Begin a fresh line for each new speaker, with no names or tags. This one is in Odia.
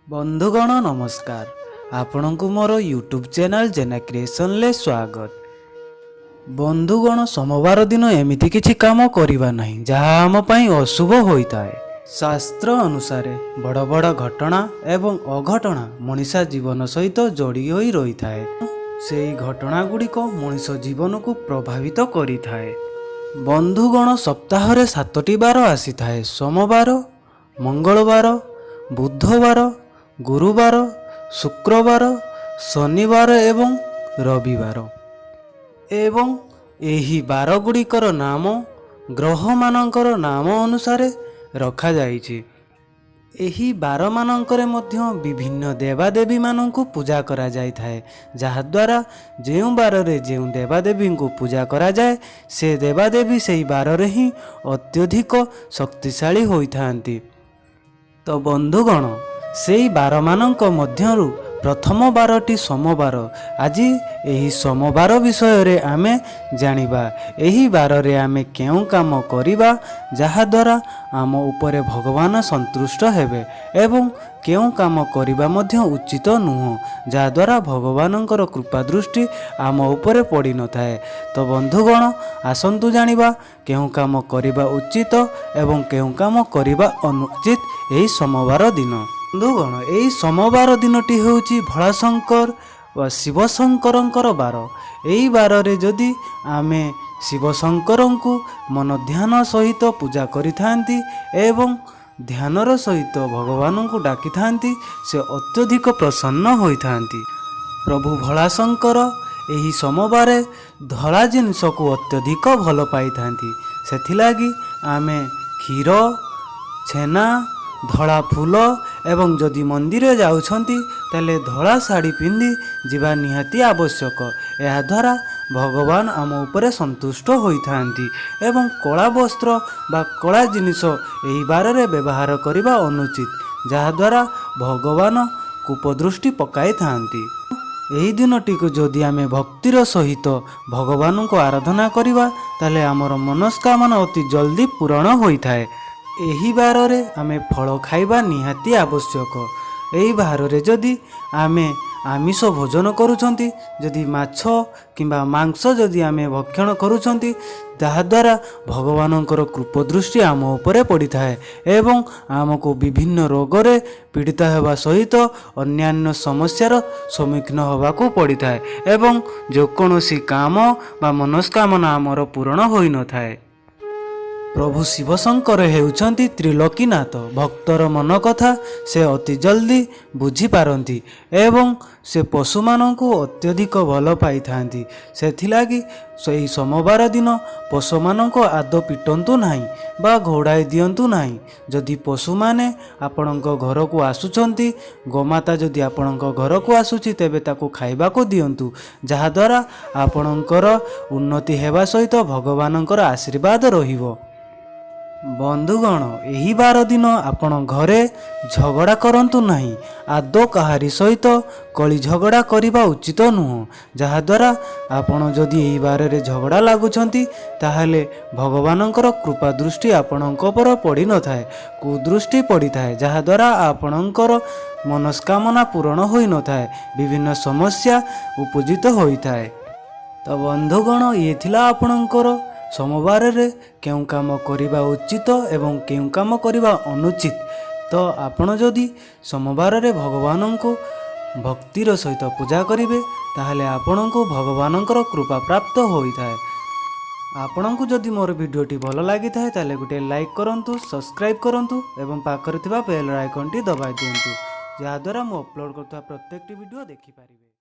ବନ୍ଧୁଗଣ, ନମସ୍କାର। ଆପଣଙ୍କୁ ମୋର ୟୁଟ୍ୟୁବ୍ ଚ୍ୟାନେଲ୍ ଜେନା କ୍ରିଏସନ୍ରେ ସ୍ୱାଗତ। ବନ୍ଧୁଗଣ, ସୋମବାର ଦିନ ଏମିତି କିଛି କାମ କରିବା ନାହିଁ, ଯାହା ଆମ ପାଇଁ ଅଶୁଭ ହୋଇଥାଏ। ଶାସ୍ତ୍ର ଅନୁସାରେ ବଡ଼ ବଡ଼ ଘଟଣା ଏବଂ ଅଘଟଣା ମଣିଷ ଜୀବନ ସହିତ ଯୋଡ଼ି ହୋଇ ରହିଥାଏ। ସେହି ଘଟଣା ଗୁଡ଼ିକ ମଣିଷ ଜୀବନକୁ ପ୍ରଭାବିତ କରିଥାଏ। ବନ୍ଧୁଗଣ, ସପ୍ତାହରେ ସାତଟି ବାର ଆସିଥାଏ: ସୋମବାର, ମଙ୍ଗଳବାର, ବୁଧବାର, ଗୁରୁବାର, ଶୁକ୍ରବାର, ଶନିବାର ଏବଂ ରବିବାର। ଏବଂ ଏହି ବାର ଗୁଡ଼ିକର ନାମ ଗ୍ରହମାନଙ୍କର ନାମ ଅନୁସାରେ ରଖାଯାଇଛି। ଏହି ବାରମାନଙ୍କରେ ମଧ୍ୟ ବିଭିନ୍ନ ଦେବାଦେବୀମାନଙ୍କୁ ପୂଜା କରାଯାଇଥାଏ, ଯାହାଦ୍ୱାରା ଯେଉଁ ବାରରେ ଯେଉଁ ଦେବାଦେବୀଙ୍କୁ ପୂଜା କରାଯାଏ, ସେ ଦେବାଦେବୀ ସେହି ବାରରେ ହିଁ ଅତ୍ୟଧିକ ଶକ୍ତିଶାଳୀ ହୋଇଥାନ୍ତି। ତ ବନ୍ଧୁଗଣ, ସେଇ ବାରମାନଙ୍କ ମଧ୍ୟରୁ ପ୍ରଥମ ବାରଟି ସୋମବାର। ଆଜି ଏହି ସୋମବାର ବିଷୟରେ ଆମେ ଜାଣିବା। ଏହି ବାରରେ ଆମେ କେଉଁ କାମ କରିବା, ଯାହାଦ୍ୱାରା ଆମ ଉପରେ ଭଗବାନ ସନ୍ତୁଷ୍ଟ ହେବେ ଏବଂ କେଉଁ କାମ କରିବା ମଧ୍ୟ ଉଚିତ ନୁହଁ, ଯାହାଦ୍ୱାରା ଭଗବାନଙ୍କର କୃପା ଦୃଷ୍ଟି ଆମ ଉପରେ ପଡ଼ିନଥାଏ। ତ ବନ୍ଧୁଗଣ, ଆସନ୍ତୁ ଜାଣିବା କେଉଁ କାମ କରିବା ଉଚିତ ଏବଂ କେଉଁ କାମ କରିବା ଅନୁଚିତ ଏହି ସୋମବାର ଦିନ। ବନ୍ଧୁଗଣ, ଏହି ସୋମବାର ଦିନଟି ହେଉଛି ଭୋଳାଶଙ୍କର ବା ଶିବଶଙ୍କରଙ୍କର ବାର। ଏହି ବାରରେ ଯଦି ଆମେ ଶିବଶଙ୍କରଙ୍କୁ ମନ ଧ୍ୟାନ ସହିତ ପୂଜା କରିଥାନ୍ତି ଏବଂ ଧ୍ୟାନର ସହିତ ଭଗବାନଙ୍କୁ ଡାକିଥାନ୍ତି, ସେ ଅତ୍ୟଧିକ ପ୍ରସନ୍ନ ହୋଇଥାନ୍ତି। ପ୍ରଭୁ ଭୋଳାଶଙ୍କର ଏହି ସୋମବାରେ ଧଳା ଜିନିଷକୁ ଅତ୍ୟଧିକ ଭଲ ପାଇଥାନ୍ତି। ସେଥିଲାଗି ଆମେ କ୍ଷୀର, ଛେନା, ଧଳା ଫୁଲ ଏବଂ ଯଦି ମନ୍ଦିର ଯାଉଛନ୍ତି, ତାହେଲେ ଧଳା ଶାଢ଼ୀ ପିନ୍ଧି ଯିବା ନିହାତି ଆବଶ୍ୟକ। ଏହାଦ୍ୱାରା ଭଗବାନ ଆମ ଉପରେ ସନ୍ତୁଷ୍ଟ ହୋଇଥାନ୍ତି। ଏବଂ କଳା ବସ୍ତ୍ର ବା କଳା ଜିନିଷ ଏହି ବାରରେ ବ୍ୟବହାର କରିବା ଅନୁଚିତ, ଯାହାଦ୍ୱାରା ଭଗବାନ କୋପଦୃଷ୍ଟି ପକାଇଥାନ୍ତି। ଏହି ଦିନଟିକୁ ଯଦି ଆମେ ଭକ୍ତିର ସହିତ ଭଗବାନଙ୍କୁ ଆରାଧନା କରିବା, ତାହେଲେ ଆମର ମନସ୍କାମନା ଅତି ଜଲ୍ଦି ପୂରଣ ହୋଇଥାଏ। ଏହି ବାରରେ ଆମେ ଫଳ ଖାଇବା ନିହାତି ଆବଶ୍ୟକ। ଏହି ବାରରେ ଯଦି ଆମେ ଆମିଷ ଭୋଜନ କରୁଛନ୍ତି, ଯଦି ମାଛ କିମ୍ବା ମାଂସ ଯଦି ଆମେ ଭକ୍ଷଣ କରୁଛନ୍ତି, ତାହାଦ୍ୱାରା ଭଗବାନଙ୍କର କୃପଦୃଷ୍ଟି ଆମ ଉପରେ ପଡ଼ିଥାଏ ଏବଂ ଆମକୁ ବିଭିନ୍ନ ରୋଗରେ ପୀଡ଼ିତ ହେବା ସହିତ ଅନ୍ୟାନ୍ୟ ସମସ୍ୟାର ସମ୍ମୁଖୀନ ହେବାକୁ ପଡ଼ିଥାଏ ଏବଂ ଯେକୌଣସି କାମ ବା ମନସ୍କାମନା ଆମର ପୂରଣ ହୋଇନଥାଏ। ପ୍ରଭୁ ଶିବଶଙ୍କର ହେଉଛନ୍ତି ତ୍ରିଲୋକୀନାଥ। ଭକ୍ତର ମନ କଥା ସେ ଅତି ଜଲ୍ଦି ବୁଝିପାରନ୍ତି ଏବଂ ସେ ପଶୁମାନଙ୍କୁ ଅତ୍ୟଧିକ ଭଲ ପାଇଥାନ୍ତି। ସେଥିଲାଗି ସେହି ସୋମବାର ଦିନ ପଶୁମାନଙ୍କୁ ଆଦୌ ପିଟନ୍ତୁ ନାହିଁ ବା ଘଉଡ଼ାଇ ଦିଅନ୍ତୁ ନାହିଁ। ଯଦି ପଶୁମାନେ ଆପଣଙ୍କ ଘରକୁ ଆସୁଛନ୍ତି, ଗୋମାତା ଯଦି ଆପଣଙ୍କ ଘରକୁ ଆସୁଛି, ତେବେ ତାକୁ ଖାଇବାକୁ ଦିଅନ୍ତୁ, ଯାହାଦ୍ୱାରା ଆପଣଙ୍କର ଉନ୍ନତି ହେବା ସହିତ ଭଗବାନଙ୍କର ଆଶୀର୍ବାଦ ରହିବ। ବନ୍ଧୁଗଣ, ଏହି ବାର ଦିନ ଆପଣ ଘରେ ଝଗଡ଼ା କରନ୍ତୁ ନାହିଁ। ଆଦୌ କାହାରି ସହିତ କଳି ଝଗଡ଼ା କରିବା ଉଚିତ ନୁହଁ, ଯାହାଦ୍ୱାରା ଆପଣ ଯଦି ଏହି ବାରରେ ଝଗଡ଼ା ଲାଗୁଛନ୍ତି, ତାହେଲେ ଭଗବାନଙ୍କର କୃପା ଦୃଷ୍ଟି ଆପଣଙ୍କ ଉପରେ ପଡ଼ିନଥାଏ, କୁଦୃଷ୍ଟି ପଡ଼ିଥାଏ, ଯାହାଦ୍ୱାରା ଆପଣଙ୍କର ମନସ୍କାମନା ପୂରଣ ହୋଇନଥାଏ, ବିଭିନ୍ନ ସମସ୍ୟା ଉପୁଜିତ ହୋଇଥାଏ। ତ ବନ୍ଧୁଗଣ, ଇଏ ଥିଲା ଆପଣଙ୍କର ସୋମବାରରେ କେଉଁ କାମ କରିବା ଉଚିତ ଏବଂ କେଉଁ କାମ କରିବା ଅନୁଚିତ। ତ ଆପଣ ଯଦି ସୋମବାରରେ ଭଗବାନଙ୍କୁ ଭକ୍ତିର ସହିତ ପୂଜା କରିବେ, ତାହେଲେ ଆପଣଙ୍କୁ ଭଗବାନଙ୍କର କୃପା ପ୍ରାପ୍ତ ହୋଇଥାଏ। ଆପଣଙ୍କୁ ଯଦି ମୋର ଭିଡ଼ିଓଟି ଭଲ ଲାଗିଥାଏ, ତାହେଲେ ଗୋଟିଏ ଲାଇକ୍ କରନ୍ତୁ, ସବସ୍କ୍ରାଇବ୍ କରନ୍ତୁ ଏବଂ ପାଖରେ ଥିବା ବେଲ୍ ଆଇକନ୍ଟି ଦବାଇ ଦିଅନ୍ତୁ, ଯାହାଦ୍ୱାରା ମୁଁ ଅପଲୋଡ଼ କରୁଥିବା ପ୍ରତ୍ୟେକଟି ଭିଡ଼ିଓ ଦେଖିପାରିବେ।